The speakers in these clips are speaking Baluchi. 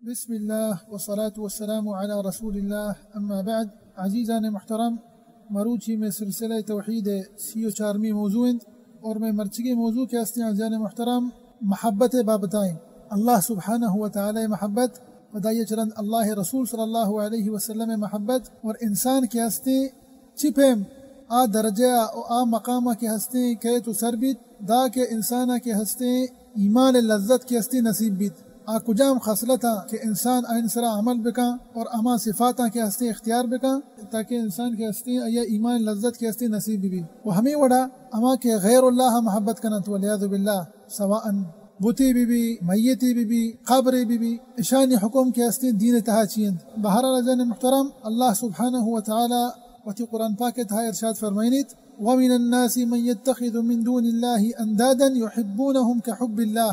بسم اللہ والصلاة والسلام علی رسول اللہ، اما بعد۔ عزیزان محترم، مروچی میں سلسلہ توحید سی و چارمی موضوع انت، اور میں مرچگی موضوع کہ استیں عزیزان محترم، محبت بابتائیں۔ اللہ سبحانہ و تعالی محبت، پدا یہ چرند اللہ رسول صلی اللہ علیہ وسلم محبت، اور انسان کہ استیں چی پیم آ درجہ و آ مقام کہ ہستیں کئیت و سر بیت، دا کہ انسان کہ ہستیں ایمان لذت کہ ہستیں نصیب بیت۔ آ کجام خصلتاں کہ انسان آئین سرا عمل بکاں اور ہما صفاتاں کہ ہستیں اختیار بکاں، تاکہ انسان کہ ہستیں آیا ایمان لذت کہ ہستیں نصیب بی۔ و ہمیں وڑا ہما کہ غیر اللہ محبت کنت، والعیاذ باللہ، سواء بتے بی بی، میتے بی بی، قبرے بی بی، اشانی حکم کہ ہستیں دین تہا چی انت۔ بہرحال عزیزان محترم، اللہ سبحانہ و تعالی وتی قرآن پاک تہا ارشاد فرمائنیت، ومن الناس من يتخذ من دون الله أندادا يحبونهم كحب الله۔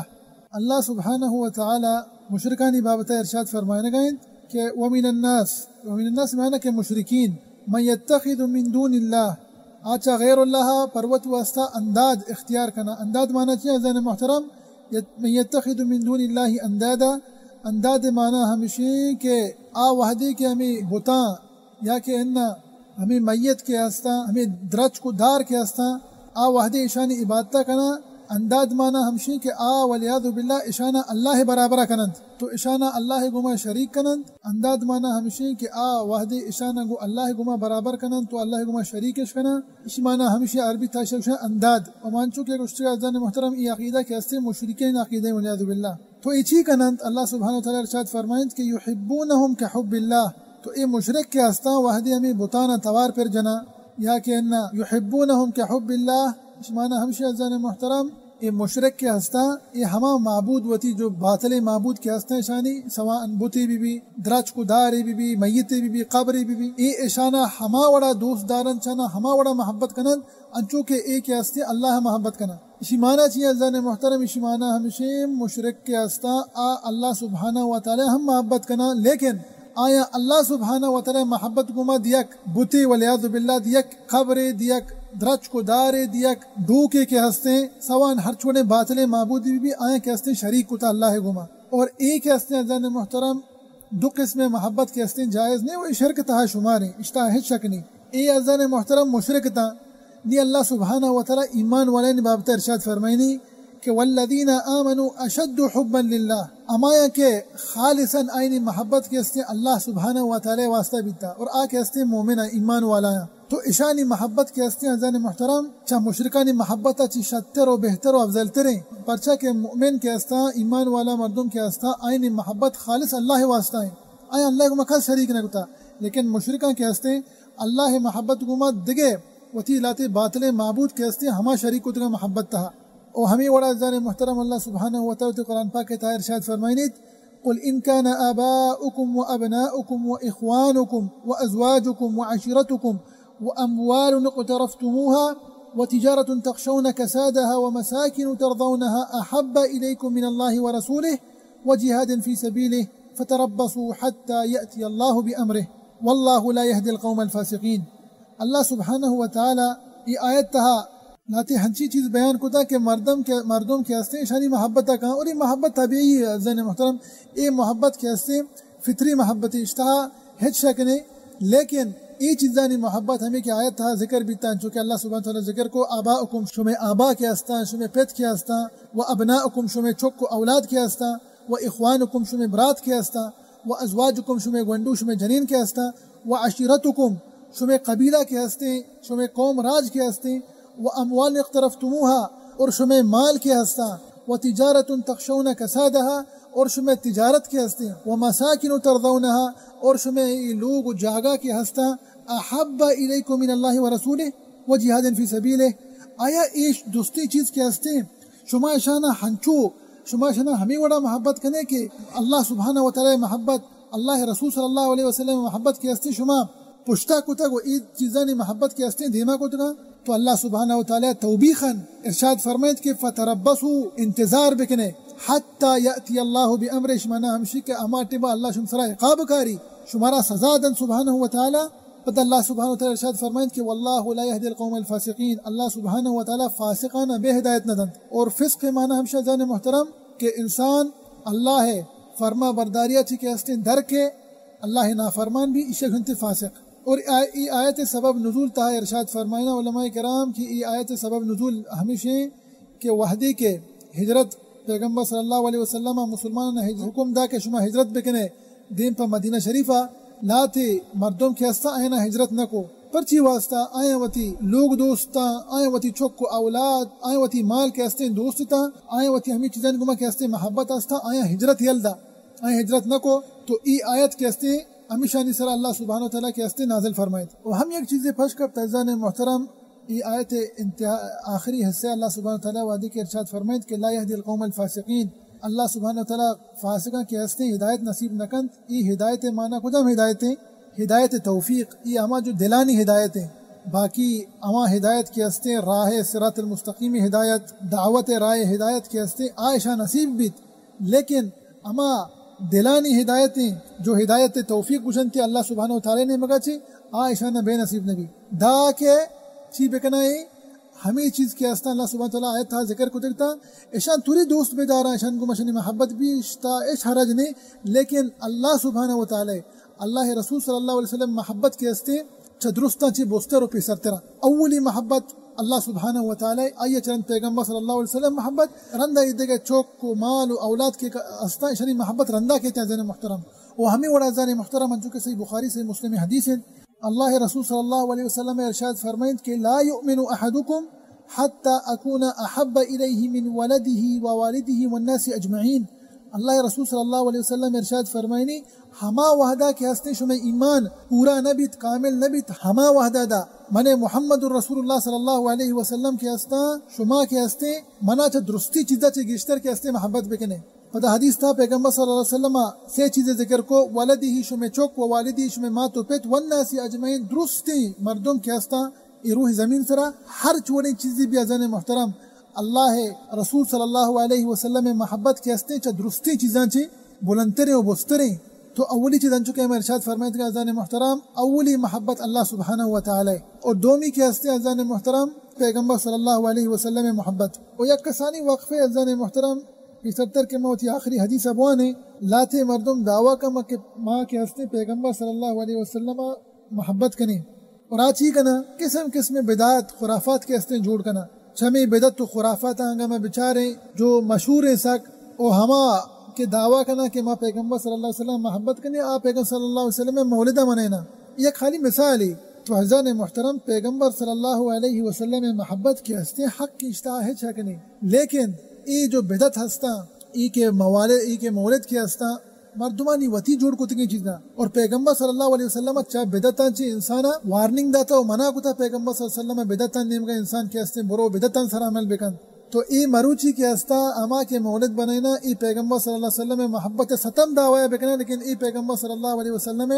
اللہ سبحانہ و تعالی مشرکانی بابت ارشاد فرمائنگا انت کہ ومن الناس، ومن الناس معنی کہ مشرکین، من يتخذ من دون الله، آ چہ غیر اللہ پروت واسطہ انداد اختیار کنا۔ انداد معنی چی عزیزان محترم؟ یت-، من یتخذ من دون اللہ اندادا، انداد معنی ہمشیں کہ آ وہدے کہ ہمیں بتاں یا کہ انا ہمیں میت کہ ہستاں، ہمیں درچک و دار کہ ہستاں، آ وہدے اشانی عبادتا کنا۔ انداد معنی ہمشیں کہ آ والعیاذ باللہ اشانا اللہ برابرا کننت۔ تو اشانا اللہ گوما شریک کننت۔ انداد معنی ہمشیں کہ آ وہدے اشانا گو اللہ گوما برابر کننت تو اللہ گوما شریکش کناں۔ اشی معنی ہمشیں عربی تہا اشی گوشاں انداد۔ و مانچو کہ گوشتگا عزیزان محترم، ای عقیدہ کہ ہستیں مشرکین عقیدہ، والعیاذ باللہ۔ تو اے چی کننت؟ اللہ سبحانہ و تعالی ارشاد فرمائنت کہ یحبونہم کحب اللہ۔ تو اے مشرک کہ ہستاں وہدے ہمیں بتانا توار پر جناں یا کہ انا یحبونہم کحب اللہ، اش معنی ہمشی عزیزان محترم، اے مشرک کہ ہستاں، اے ہما معبود وتی جو باطل معبود کہ ہستاں اشانی، سواء بتے بی بی، درچک و دارے بی بی، میتے بی بی، قبرے بی بی، اے اشانا ہما وڑا دوست دارنت، اشانا ہما وڑا محبت کننت، انچو کہ اے کہ ہستیں اللہ محبت کناں۔ اشی معنی چی عزیزان محترم؟ اشی معنی ہمشیں مشرک کہ ہستاں آ اللہ سبحانہ و تعالی ہم محبت کناں، لیکن آیا اللہ سبحانہ و تعالی محبت گوما دیک بتے، والعیاذ باللہ، دیک قبرے، دیک درچک و دارے، دیک ڈوکے کہ ہستیں، سواء ہر چوڑیں باطلیں معبودے بی بی، آیا کہ ہستیں شریک کتا اللہ گوما۔ اور اے کہ ہستیں عزیزان محترم، دو قسم محبت کہ ہستیں جائز نہیں، و اے شرک تہا شماریں، اشی تہا ہچ شک نہیں۔ اے عزیزان محترم مشرک تاں۔ نی اللہ سبحانہ و تعالی ایمان والانی بابت ارشاد فرمائنی کہ والذین آمنوا اشد حبا للہ، ہمایاں کہ خالصاً آئینی محبت کہ ہستیں اللہ سبحانہ و تعالی واسطہ بیتا اور آ کہ ہستیں مومن ایمان والایاں۔ تو اشانی محبت کہ ہستیں عزیزان محترم چہ مشرکانی محبت چی شتر و بہتر و افضل تریں، پرچا کہ مؤمن کہ ہستاں، ایمان والا مردم کہ ہستاں، آئینی محبت خالص اللہ واسطہ ہیں، آیا اللہ گوما کس شریک نہ کتا۔ لیکن مشرکاں کہ ہستیں اللہ محبت گوما دگے وتی لاتے باطلیں معبود کہ ہستیں ہما شریک کتگاں محبت تہا۔ و ہمیں وڑا عزیزان محترم اللہ سبحانہ و تعالی قرآن پاک تہا ارشاد فرمائنیت، قل إن كان آباؤكم وأبناؤكم وإخوانكم وأزواجكم وعشيرتكم وأموال اقترفتموها وتجارة تخشون كسادها ومساكن ترضونها أحب إليكم من الله ورسوله وجهاد في سبيله فتربصوا حتى يأتي الله بأمره والله لا يهدي القوم الفاسقين۔ اللہ سبحانہ و تعالی ای آیت تہا لاتے ہنچی چیز بیان کتا کہ مردم کہ، مردم کہ ہستیں اشانی محبت کاں، اور یہ محبت طبیعی ہے عزیزان محترم، یہ محبت کہ ہستیں فطری محبت، اشی تہا ہچ شک نہیں۔ لیکن اے چیزانی محبت ہمیں کہ آیت تہا ذکر بیتا، چونکہ اللہ سبحانہ و تعالی ذکر کو، آباؤکم، شمے آبا کہ ہستاں، شمے پت کہ ہستاں، و ابناؤکم، شمے چک و اولاد کہ ہستاں، و اخوانکم، شمے برات کہ ہستاں، و ازواجکم، شمے گونڈو، شمے جنین کہ ہستاں، و عشیرتکم، شمے قبیلہ کہ ہستیں، شمے قوم راج کہ ہستیں، و اموال اقترفتموها، اور شمے مال کہ ہستاں، و تجارة تخشون کسادها، اور شمے تجارت کہ ہستیں، و مساکن ترضونها، اور شمے ای لوگ و جاگہ کہ ہستاں، احب الیکم من اللہ و رسولہ و جہاد فی سبیلہ، آیا ایش دوستی چیز کہ ہستیں، شما اشانا ہنچو، شما اشانا ہمیں وڑا محبت کنے کہ اللہ سبحانہ و تعالی محبت، اللہ رسول صلی اللہ علیہ وسلم محبت کہ ہستیں شما پشتا کتگ و ای چیزانی محبت کہ ہستیں دیما کتگاں۔ تو اللہ سبحانہ و تعالی توبیخاً ارشاد فرمائیت کہ فتربصوا، انتظار بکنے، حتی یأتی اللہ بأمرہ، اشی معنی ہمشی کہ ہما ٹیما اللہ شم سرا عقاب کاری، شمارا سزا دن سبحانہ و تعالی۔ پدا اللہ سبحانہ و تعالی ارشاد فرمائیت کہ واللہ لا یهدی القوم الفاسقین، اللہ سبحانہ و تعالی فاسقانا بے ہدایت نہ دنت۔ اور فسق معنی ہمشی عزیزان محترم کہ انسان اللہ فرما برداریا چی کہ ہستیں درکے، اللہ نافرمان بی، ایشی گنتے فاسق۔ اور آ-، ای آیت سبب نزول تہا ارشاد فرمائنا علماء کرام کہ ای آیت سبب نزول ہمیشیں کہ وہدے کہ ہجرت، پیغمبر صلی اللہ علیہ وسلم مسلماناں ہج-، حکم دا کہ شما ہجرت بکنے دیم پہ مدینہ شریفہ، لاتے مردم کہ ہستا آیانا ہجرت نہ کو۔ پرچی واسطہ؟ آیاں وتی لوگ دوستاں، آیاں وتی چک و اولاد، آیاں وتی مال کہ ہستیں دوست تاں، آیاں وتی ہمیں چیزاں گما کہ ہستیں محبت ہستا، آیاں ہجرت یل دا، آیاں ہجرت نہ کو۔ تو ای آیت کہ ہستیں ہمیشانی سر اللہ سبحانہ و تعالی کہ ہستیں نازل فرمائیت۔ و ہم یک چیزے پش کپت عزیزان محترم، ای آیت انتہا، آخری حصے اللہ سبحانہ و تعالی وعدے کہ ارشاد فرمائیت کہ لا یہدی القوم الفاسقین، اللہ سبحانہ و تعالی فاسقاں کہ ہستیں ہدایت نصیب نہ کنت۔ ای ہدایت معنی کجام ہدایتیں؟ ہدایت توفیق، ای ہما جو دلانی ہدایتیں۔ باقی ہما ہدایت کہ ہستیں راہ صراط المستقیم ہدایت، دعوت راہ ہدایت کہ ہستیں، آ اشاں نصیب بیت۔ لیکن ہما دلانی ہدایتیں جو ہدایت توفیق گوشنتی اللہ سبحانہ و تعالی نیمگا چی، آ اشاں بے نصیب نبی۔ دا کہ چی بکنائیں؟ ہمے چیز کہ ہستاں اللہ سبحانہ وتعالی آیت تہا ذکر کتگ تا، اشاں توری دوست بداراں، اشاں گوں اشانی محبت بی، اشتا اش حرج نے، لیکن اللہ سبحانہ وتعالی، اللہ رسول صلی اللہ علیہ وسلم محبت کہ ہستیں چہ درستاں چی بوستر و پیسرتراں۔ اولی محبت اللہ سبحانہ وتعالی، آئی چرند پیغمبر صلی اللہ علیہ وسلم محبت، رندا ای دگہ چوک و مال و اولاد کہ ہستاں اشانی محبت رندا کہ تیاں زن محترم۔ و ہمیں وڑا زن محترم انچو کہ صحیح بخاری صحیح مسلم حدیث ہیں، اللہ رسول صلی اللہ علیہ وسلم ارشاد فرمائیت کہ لا یؤمن احدکم حتی اکون احب الیہ من ولدہ و والدہ والناس اجمعین۔ اللہ رسول صلی اللہ علیہ وسلم ارشاد فرمائنی، ہما وہدا کہ ہستیں شمئے ایمان پورا نہ بیت، کامل نہ بیت، ہما وہدا دا من محمد رسول اللہ صلی اللہ علیہ وسلم کہ ہستاں، شما کہ ہستیں، منا چہ درستی چیزا چہ گیشتر کہ ہستیں محبت بکنے۔ پدا حدیث تہا پیغمبر صلی اللہ علیہ وسلم سے چیزے ذکر کو، ولدہ شمے چک و والدہ شمے مات و پت والناس اجمعین، درستیں مردم کہ ہستاں اے روح زمین سرا، ہر چوڑیں چیزی بی عزیزان محترم، اللہ رسول صلی اللہ علیہ وسلم محبت کہ ہستیں چہ درستیں چیزاں چی بلندتریں و بستریں۔ تو اولی چیز انچو کہ ہمیں ارشاد فرمائیت کہ عزیزان محترم، اولی محبت اللہ سبحانہ و تعالی اور دومی کہ ہستیں عزیزان محترم پیغمبر صلی اللہ علیہ وسلم محبت۔ و یک کسانی وقفے عزیزان محترم، پیسرتر کہ ما وتی آخری حدیث ء بوانیں، لاتے مردم دعویٰ کن کہ ما کہ ہستیں پیغمبر صلی اللہ علیہ وسلم ء محبت کنیں۔ اور آ چی کناں؟ قسم قسم بدعت، خرافات کہ ہستیں جوڑ کناں۔ چمے بدعت و خرافات آنگا ما بچاریں جو مشہور ہیں سک، او ہما کہ دعویٰ کناں کہ ما پیغمبر صلی اللہ علیہ وسلم محبت کنیں، آ پیغمبر صلی اللہ علیہ وسلم مولدہ منینا۔ یک خالی مثالی، تو عزیزان محترم، پیغمبر صلی اللہ علیہ وسلم محبت کہ ہستیں حق اشتا ہچ حق نہیں۔ لیکن ای جو بدعت ہستاں، ای کہ موالد، ای کہ مولد کہ ہستاں، مردمانی وتی جوڑ کتگیں چیزاں۔ اور پیغمبر صلی اللہ علیہ وسلم چا بدعتاں چی انسانا وارننگ داتا و منع کتا، پیغمبر صلی اللہ علیہ وسلم بدعتاں نیمگا انسان کہ ہستیں برو بدعتاں سر عمل بکن۔ تو ای مروچی کہ ہستا ہما کہ مولد بنینا، ای پیغمبر صلی اللہ علیہ وسلم محبت ستم دعوی بکنا، لیکن ای پیغمبر صلی اللہ علیہ وسلم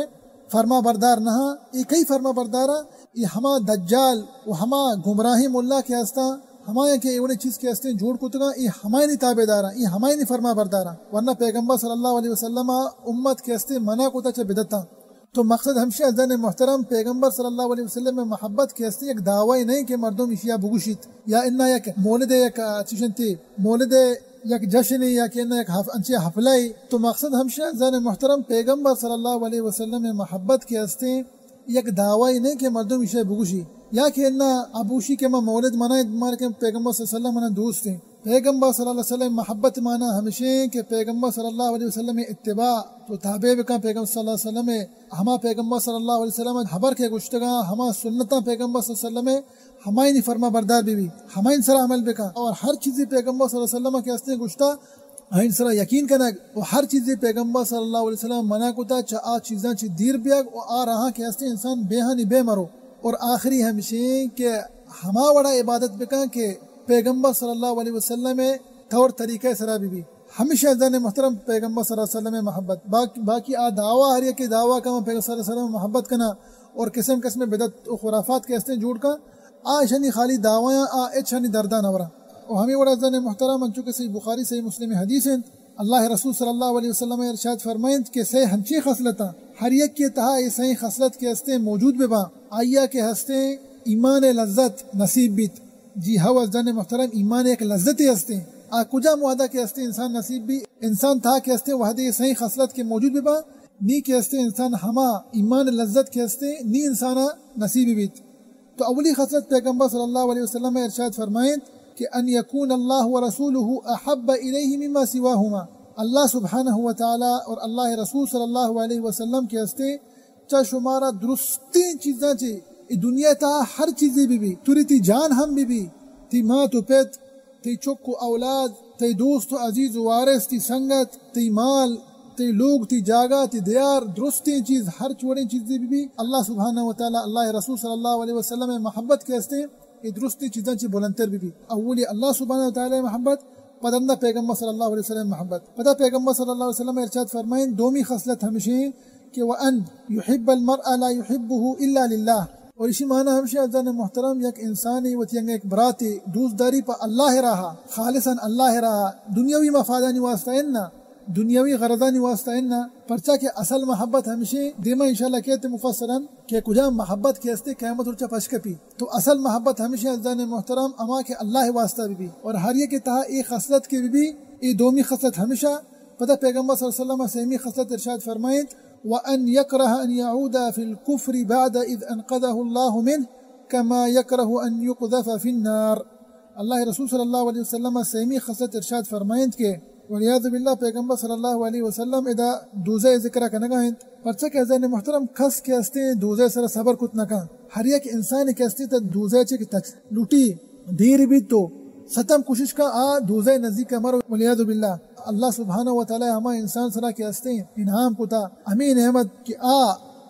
فرما بردار نہ، ای کئی فرما بردارا؟ ای ہما دجال و ہما گمراہیں ملا کہ ہستاں، ہمایاں کہ اے وڑیں چیز کہ ہستیں جوڑ کتگاں، ای ہمایانی تابعداراں، ای ہمایانی فرما برداراں۔ ورنہ پیغمبر صلی اللہ علیہ وسلم امت کہ ہستیں منع کتا چہ بدعتاں۔ تو مقصد ہمشی عزیزان محترم، پیغمبر صلی اللہ علیہ وسلم محبت کہ ہستیں یک دعوی نہیں کہ مردم اشیا بگوشیت، یا انا یک مولد، یک چیشنتی مولد، یک جشن یا کہ انا یک حف-، انچی حفلہ۔ تو مقصد ہمشی عزیزان محترم، پیغمبر صلی اللہ علیہ وسلم محبت کہ ہستیں یک دعوی نہیں کہ مردم ایشی بگوشی، یا کہ انا ابوشی کہ ما مولد منائیں، مارکہ پیغمبر صلی اللہ علیہ وسلم منا دوست ہیں۔ پیغمبر صلی اللہ علیہ وسلم محبت مانا ہمشیں کہ پیغمبر صلی اللہ علیہ وسلم اتباع، تو تابع بکن پیغمبر صلی اللہ علیہ وسلم، ہما پیغمبر صلی اللہ علیہ وسلم خبر کہ گشتگاں، ہما سنتاں پیغمبر صلی اللہ علیہ وسلم ہمائنی فرما بردار بی بی، ہمائن سرا عمل بکن، اور ہر چیزی پیغمبر صلی اللہ علیہ وسلم کہ ہستیں گشتا، آئین سرا یقین کنگ و ہر چیزی پیغمبر صلی اللہ علیہ وسلم منع کتا، چہ آ چیزاں چی دیر بیگ و آ راہاں کہ ہستیں انسان بے ہانی بے مرو۔ اور آخری ہمشیں کہ ہما وڑا عبادت بکن کہ پیغمبر صلی اللہ علیہ وسلم طور طریقہ سرا بی بی۔ ہمیشہ عزیزان محترم پیغمبر صلی اللہ علیہ وسلم محبت۔ باقی، باقی آ دعویٰ ہر یکے دعویٰ کن پیغمبر صلی اللہ علیہ وسلم محبت کنا اور قسم قسم بدعت و خرافات کہ ہستیں جوڑ کن، آ اشانی خالی دعویاں، آ اچ اشانی درداں نورا۔ و ہمیں وڑا عزیزان محترم انچو کہ صحیح بخاری صحیح مسلم حدیث انت، اللہ رسول صلی اللہ علیہ وسلم ارشاد فرمائنت کہ سے ہنچیں خصلتاں، ہر یک کے تہا اے سئیں خصلت کہ ہستیں موجود بباں، آئیا کہ ہستیں ایمان لذت نصیب بیت۔ جی ہو عزیزان محترم، ایمان یک لذتے ہستیں، آ کجام وہدا کہ ہستے انسان نصیب بی؟ انسان تہا کہ ہستے وہدے سئیں خصلت کہ موجود ببا، نی کہ ہستے انسان ہما ایمان لذت کہ ہستے نی انسانا نصیب بیت۔ تو اولی خصلت پیغمبر صلی اللہ علیہ وسلم ارشاد فرمائنت کہ ان یکون اللہ و رسولہ احب الیہ مما سواہما، اللہ سبحانہ و تعالی اور اللہ رسول صلی اللہ علیہ وسلم کہ ہستے چہ شمارا درستیں چیزاں چہ اے دنیا تہا ہر چیزے بہ بی، توری تی جان ہم بہ بی، تی مات و پت، تی چک و اولاد، تی دوست و عزیز و وارث، تی سنگت، تی مال، تی لوگ، تی جاگہ، تی دیار، درستیں چیز، ہر چوڑیں چیزے بہ بی، اللہ سبحانہ و تعالی، اللہ رسول صلی اللہ علیہ وسلم محبت کہ ہستے، اے درستیں چیزاں چہ بلندتر بہ بی۔ اولی اللہ سبحانہ و تعالی محبت، پدندا پیغمبر صلی اللہ علیہ وسلم محبت۔ پدا پیغمبر صلی اللہ علیہ وسلم ارشاد فرمائیں، دومی خصلت ہمشیں کہ وان یحب المرء لا یحبہ الا للہ۔ اور اسی معنی ہمشیں عزیزان محترم، یک انسانی وتی انگا یک براتے دوست داری پہ اللہ راہا، خالصاً اللہ راہا، دنیاوی مفادانی واسطہ انہ، دنیاوی غرضانی واسطہ انہ، پرچا کہ اصل محبت ہمشیں، دیما انشاءاللہ کہتے مفصلاً کہ کجام محبت کہ ہستے قیامت روچا پش کپی۔ تو اصل محبت ہمشیں عزیزان محترم، ہما کہ اللہ واسطہ بہ بی، اور ہر یک تہا اے خصلت کہ بہ بی، اے دومی خصلت ہمشہ۔ پدا پیغمبر صلی اللہ علیہ وسلم سیمی خصلت ارشاد فرمائیں، وان یکرہ ان یعود فی الکفر بعد اذ انقذہ اللہ منہ کما یکرہ ان یقذف فی النار۔ اللہ رسول صلی اللہ علیہ وسلم سیمی خصلت ارشاد فرمائیں کہ والعیاذ باللہ پیغمبر صلی اللہ علیہ وسلم ادا دوزہ ذکر کنگا انت۔ پرچہ کہ عزیزان محترم، کس کہ ہستیں دوزہ سر صبر کت نہ کن۔ ہر یک انسان کہ ہستیں تا دوزہ چہ کہ تچ لوٹی دیر بیت تو ستم کوشش کا آ دوزہ نزدیک مر، والعیاذ باللہ۔ اللہ سبحانہ و تعالی ہما انسان سرا کہ ہستیں انعام کتا ہمیں نعمت کہ آ،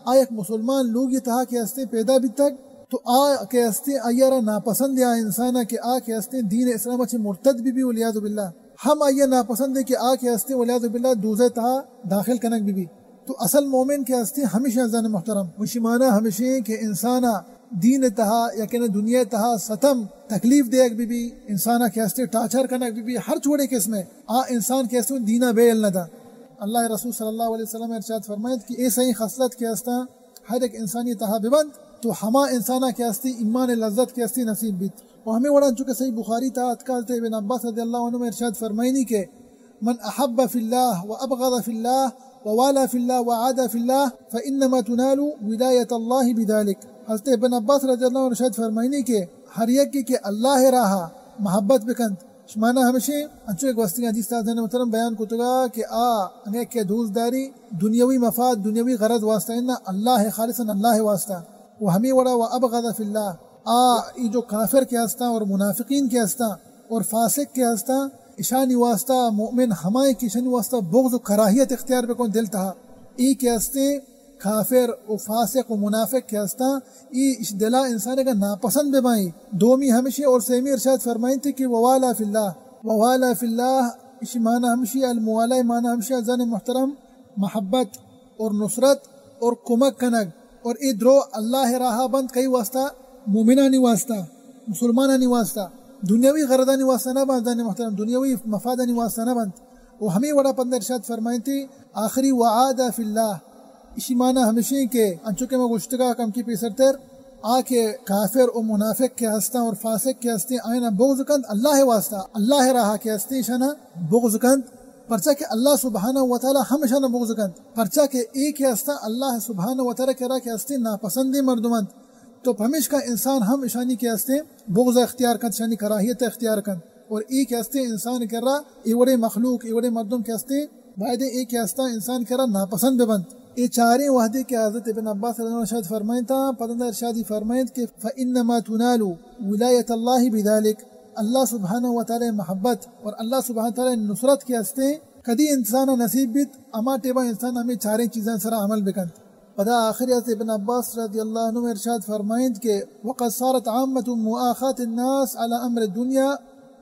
آ یک مسلمان لوگی تہا کہ ہستیں پیدا بیتگ، تو آ کہ ہستیں آئی را ناپسند آ انسان کہ آ کہ ہستیں دین اسلام چہ مرتد بی بی، والعیاذ باللہ۔ ہم آئی ناپسند کہ آ کہ ہستیں والعیاذ باللہ دوزہ تہا داخل کنگ بی بی۔ تو اصل مومن کہ ہستیں ہمیشہ عزیزان محترم، وشی معنی ہمیشیں کہ انسانا دین تہا یا کہ دنیا تہا ستم تکلیف دیگ بی بی، انسانا کہ ہستیں ٹارچر کنگ بی بی، ہر چوڑے قسمے آ انسان کہ ہستیں دینا بے ال نہ دا۔ اللہ رسول صلی اللہ علیہ وسلم ارشاد فرمائیت کہ اے سئیں خصلت کہ ہستاں ہر یک انسانی تہا ببنت، تو ہما انسانا کہ ہستی ایمان لذت کہ ہستی نصیب بیت۔ و ہمیں وڑا چونکہ صحیح بخاری تہا اتکا حضرت ابن عباس رضی اللہ عنہما ارشاد فرمائنی کہ من احب فی اللہ و ابغض فی اللہ و والا فی اللہ و عاد فی اللہ فانما تنال ولایت اللہ بذلک۔ حضرت ابن عباس رضی اللہ عنہ ارشاد فرمائنی کہ ہر یکے کہ اللہ راہا محبت بکنت، شمانا ہمشیں انچو کہ گوستگیں حدیث تہا عزیزان محترم بیان کتگا کہ آ انگہ کہ دوست داری دنیاوی مفاد، دنیاوی غرض واسطہ انہ، اللہ خالصاً اللہ واسطہ۔ و ہمیں وڑا و ابغض فی اللہ، آ ای جو کافر کہ ہستاں اور منافقین کہ ہستاں اور فاسق کہ ہستاں، اشانی واسطہ مومن ہمائیں کہ اشانی واسطہ بغض و کراہیت اختیار بکن دل تہا۔ ای کہ ہستیں کافر و فاسق و منافق کہ ہستاں، ای اش دلا انسان کا ناپسند ببائیں۔ دومی ہمشی اور سیمی ارشاد فرمائیں تھے کہ ووالا فی اللہ، ووالا فی اللہ، اشی معنی ہمشی، الموالا معنی ہمشی عزیزان محترم، محبت اور نصرت اور کمک کنگ، اور اے درو اللہ راہا بنت کئی واسطہ؟ مومنانی واسطہ، مسلمانانی واسطہ، دنیاوی غرضانی واسطہ نہ بنت عزیزان محترم، دنیاوی مفادانی واسطہ نہ بنت۔ و ہمیں وڑا پدا ارشاد فرمائیں تھے آخری وعاد فی اللہ، اشی معنی ہمشیں کہ انچو کہ ما گوشتگا کم کی پیسر تر، آ کہ کافر و منافق کہ ہستاں اور فاسق کہ ہستیں آئینا بغض کنت اللہ واسطہ، اللہ راہا کہ ہستیں اشانا بغض کنت، پرچا کہ اللہ سبحانہ و تعالی ہم اشانا بغض کنت، پرچا کہ اے کہ ہستاں اللہ سبحانہ و تعالی کرا کہ ہستیں ناپسندیں مردم انت۔ تو پمیشکا انسان ہم اشانی کہ ہستیں بغض اختیار کنت، اشانی کراہیت اختیار کنت، اور اے کہ ہستیں انسان کرا اے وڑے مخلوق، اے وڑے مردم کہ ہستیں بایدیں اے کہ ہستاں انسان کرا ناپسند ببنت۔ اے چاریں وہدے کہ حضرت ابن عباس رضی اللہ عنہ ارشاد فرمائنتا، پدندا ارشادی فرمائنت کہ فانما تنال ولایت اللہ بذلک، اللہ سبحانہ و تعالی محبت اور اللہ سبحانہ و تعالی نصرت کہ ہستیں کدی انسانا نصیب بیت، ہما ٹیما انسان ہمیں چاریں چیزاں سرا عمل بکنت۔ پدا آخری حضرت ابن عباس رضی اللہ عنہ ارشاد فرمائنت کہ وقد صارت عامة مؤاخاة الناس على امر الدنيا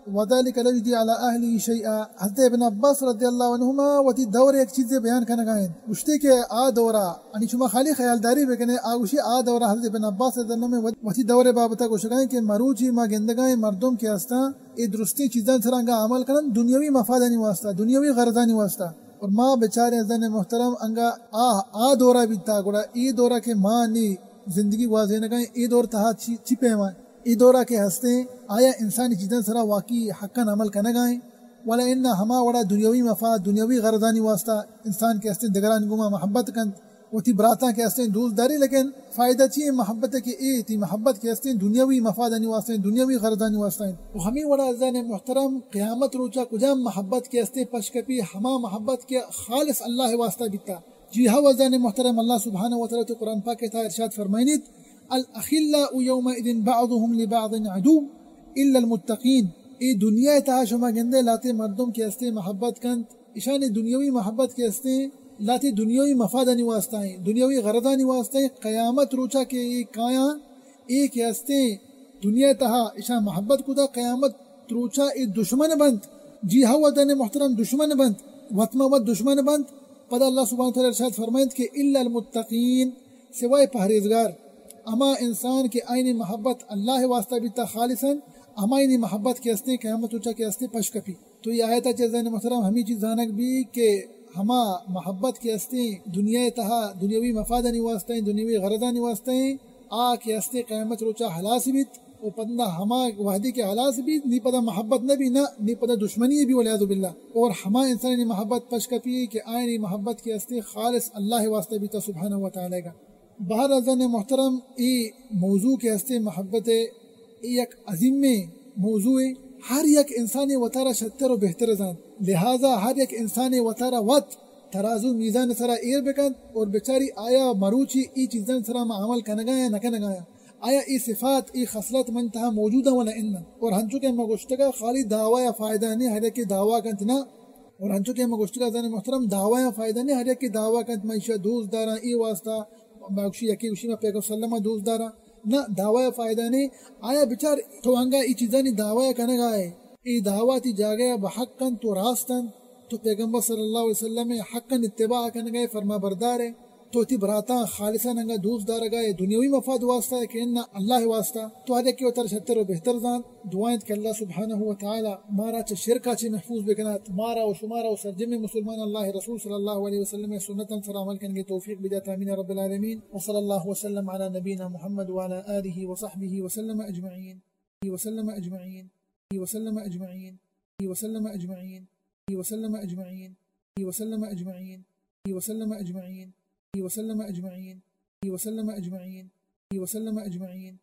وذلك لا يجدي على اهله شيئا۔ حضرت ابن عباس رضی اللہ عنہما وتی دور یک چیزے بیان کنگا انت۔ گوشتے کہ آ دورا، یعنی شما خالی خیالداری بکنے، آ گوشی آ دورا حضرت ابن عباس رضی اللہ عنہ وتی دور بابتا گوشگا انت کہ مروچی ما گندگا ایں مردم کہ ہستاں اے درستیں چیزاں سرا انگا عمل کنن دنیاوی مفادانی واسطہ، دنیاوی غرضانی واسطہ۔ اور ما بچاریں عزیزان محترم انگا آ، آ دورا بیتا، گڑا اے دورا کہ ما نی زندگی گوازینگا ایں، اے دور تہا چی، چی پیما؟ اے دورا کہ ہستیں، آیا انسانی چیزاں سرا واقعی حقاً عمل کنگا ایں؟ ولا اناں ہما وڑا دنیاوی مفاد، دنیاوی غرضانی واسطہ انسان کہ استیں دگرانی گوما محبت کنت، وتی براتاں کہ استیں دوست داری، لیکن فائدہ چی ایں محبت کہ اے تئی محبت کہ استیں دنیاوی مفادانی واسطہ ایں، دنیاوی غرضانی واسطہ ایں؟ و ہمے وڑا عزیزان محترم، قیامت روچا کجام محبت کہ استیں پش کپی؟ ہما محبت کہ خالص اللہ واسطہ بیتا۔ جی ہو عزیزان محترم، اللہ سبحانہ و تعالی تو قرآن پاک تہا ارشاد فرمائنیت، الاخلاء یومئذ بعضهم لبعض عدو الا المتقین۔ اے دنیا تہا شما گندے لاتے مردم کہ استیں محبت کنت، اشانی دنیاوی محبت کہ استیں، لاتے دنیاوی مفادانی واسطہ ایں، دنیاوی غرضانی واسطہ ایں۔ قیامت روچا کہ اے کایاں، اے کہ استیں دنیا تہا اشاں محبت کتا، قیامت روچا اے دشمن بنت۔ جی ہو عزیزان محترم، دشمن بنت، وت ما وت دشمن بنت۔ پدا اللہ سبحانہ و تعالی ارشاد فرمائنت کہ الا المتقین، سوائے پہریزگار، ہما انسان کہ آئینی محبت اللہ واسطہ بیتا خالصاً، ہمائینی محبت کہ استیں قیامت روچا کہ استیں پش کپی۔ تو اے آیت ء چہ عزیزان محترم ہمے چیز زانگ بی کہ ہما محبت کہ استیں دنیا ء تہا دنیاوی مفادانی واسطہ ایں، دنیاوی غرضانی واسطہ ایں، آ کہ استیں قیامت روچا ہلاس بیت، و پدا ہما وہدی کہ ہلاس بیت، نی پدا محبت نہ بی، نہ نی پدا دشمنی بی، والعیاذ باللہ۔ اور ہما انسانی محبت پش کپی کہ آئینی محبت کہ استیں خالص اللہ واسطہ بیتا سبحانہ و تعالی گا۔ بہر عزیزان محترم، اے موضوع کہ استیں محبت ء، اے یک عظیمیں موضوعے۔ ہر یک انسانے وتارا شتر و بہتر زانت، لہذا ہر یک انسانے وتارا وت ترازو میزان سرا ایر بکنت اور بچاری آیا مروچی اے چیزان سرا ما عمل کنگا یا نہ کنگا یا آیا اے صفات، اے خصلت من تہا موجود اں ولا اناں۔ اور ہنچو کہ ما گوشتگا خالی دعوی ء فائدہ نے، ہر یکے دعوی کنت نا۔ اور ہنچو کہ ما گوشتگا عزیزان محترم، دعوی ء فائدہ نے، ہر یکے دعوی کنت ما ایشا دوست داراں، اے واسطہ ما گوشی، یکے گوشی ما پیغمبر صلی اللہ علیہ وسلم ء دوست داراں۔ نہ، دعوی ء فائدہ نے۔ آیا بچار تو انگا اے چیزانی دعوی ء کنگا ئے، اے دعوی تئی جاگہ ء بحق انت، تو راست انت، تو پیغمبر صلی اللہ علیہ وسلم ء حقاً اتباع کنگا ئے، فرما بردار ئے۔ تو وتی براتاں خالصاً انگا دوست دارگا ئے، دنیاوی مفاد واسطہ ئے کہ اناں اللہ واسطہ؟ تو ہر یکے وتارا شتر و بہتر زانت۔ دعا انت کہ اللہ سبحانہ و تعالی مارا چہ شرکا چہ محفوظ بکنات، مارا و شمارا و سرجمیں مسلمان اللہ رسول صلی اللہ علیہ وسلم سنتاں سرا عمل کنگے توفیق بدات، آمین رب العالمین۔ وصلی اللہ وسلم علی نبینا محمد وعلی آلہ وصحبہ وسلم اجمعین۔ وسلم اجمعین۔ وسلم اجمعین۔ وسلم اجمعین۔ وسلم اجمعین۔ وسلم اجمعین۔ وسلم اجمعین۔ وسلم اجمعین۔ وسلم اجمعین۔ وسلم اجمعین۔